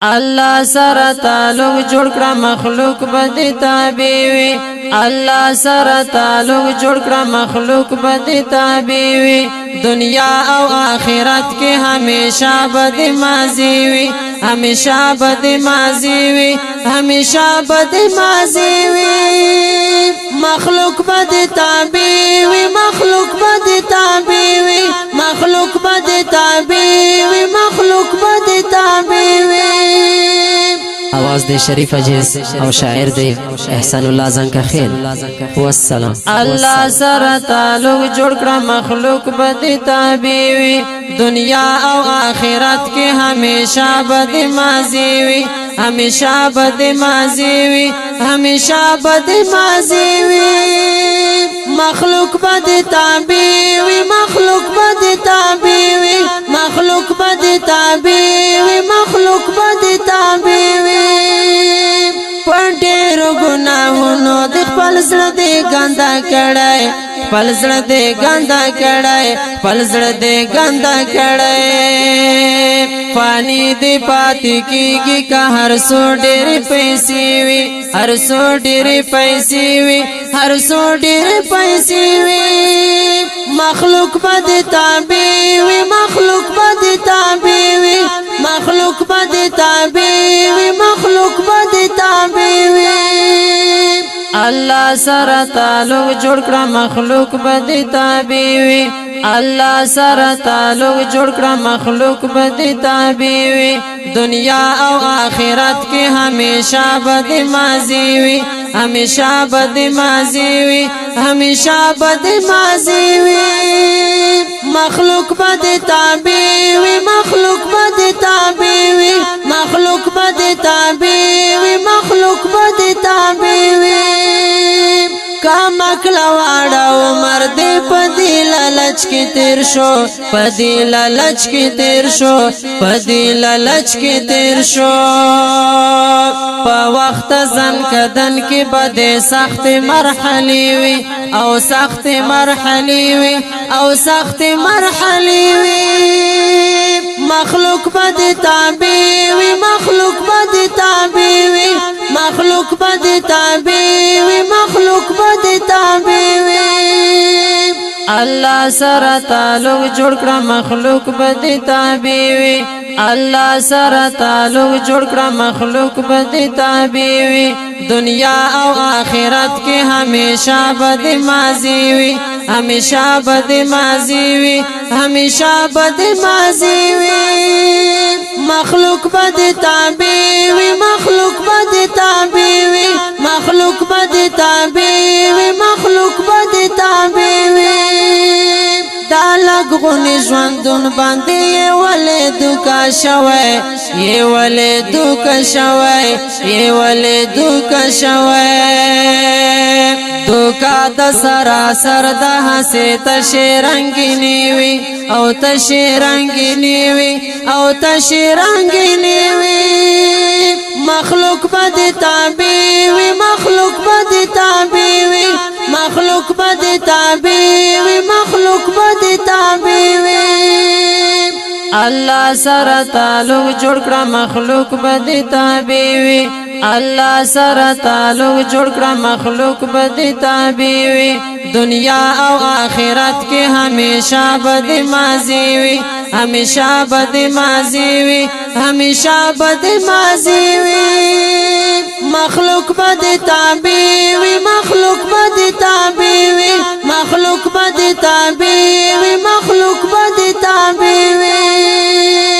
الله سره تعلق جوړ کړه، مخلوق به دې تابع وي. الله سره تعلق جوړ کړه، مخلوق به دې تابع وي. دنیا او آخرت کې همیشه به دې مازی وي، همیشه به دې مازی وي، همیشه به دې مازی وي. مخلوق به دې تابع وي، مخلوق به دې تابع وي، مخلوق به دې تابع وي، مخلوق به دې تابع وي. اواز دی شریف عجیز او شاعر دی احسان الله زنکا خیل. والسلام. الله سره تعلق جوړ کړه، مخلوق به دې تابع وي. دنیا او آخرت کې همیشه به دې مازی وي، همیشه به دې مازی وي، همیشه به دې مازی وي. مخلوق به دې تابع وي، مخلوق به دې تابع وي، مخلوق به دې تابع وي، مخلوق به دې تابع وي. په ډېرو ګناهونو د خپل زړه دې ګنده کړی، خپل زړه دې ګنده کړی، خپل زړه دې ګنده کړی. فانی دې پاتې کیږي که هر څو ډېرې پیسې وي، هر څو ډېرې پیسې وي، هر څو ډېرې پیسې وي. مخلوق به دې تابع وي، مخلوق به دې تابع وي، مخلوق به دې تابع وي، مخلوق به دې تابع وي. الله سره تعلق جوړ کړه، مخلوق به دې تابع وي. الله سره تعلق جوړ کړه، مخلوق به دې تابع وي. دنیا او آخرت کې همیشه به دې مازی وي، همیشه به دې مازی وي، همیشه به دې مازی وي. مخلوق به دې تابع وي، مخلوق به دې تابع وي، مخلوق به دې تابع وي، مخلوق به دې تابع وي. کمکله واړه عمر دې په دې لالچ کې تیر شو، په دې لالچ کې تیر شو، په دې لالچ کې تیر شو. په وخت ځن کدن کې به دې سخت مرحلې وي، او سخت مرحلې وي، او سخت مرحلې وي. مخلوق به دې تابع وي، مخلوق به دې تابع وي، مخلوق به دې تابع وي، مخلوق به دې تابع وي. الله سره تعلق جوړ کړه، مخلوق به دې تابع وي. الله سره تعلق جوړ کړه، مخلوق به دې تابع وي. دنیا او آخرت کې همیشه به دې مازی وي، همیشه به دې مازی وي، همیشه به دې مازی وي. مخلوق به دې تابع وي، مخلوق به دې تابع وي، مخلوق به دې تابع وي، مخلوق به دې تابع وي. دا لږ غونې ژوندون باندې یې ولې دوکا شوی، یې ولې دوکا شوی، یې ولې دوکا شوی؟ دوکا د سراسر د هسې تشې رنګینی وي، او تشې رنګینی وي، او تشې رنګینی وي. مخلوق به دې تابع وي، مخلوق به دې تابع وي، مخلوق به دې تابع وي، مخلوق به دې تابع وي. الله سره تعلق جوړ کړه، مخلوق به دې تابع وي. الله سره تعلق جوړ کړه، مخلوق به دې تابع وي. دنیا او آخرت کې همیشه به دې مازی وي، همیشه به دې مازی وي، همیشه به دې مازی وي. مخلوق به دې تابع وي، مخلوق به دې تابع وي، مخلوق به دې تابع.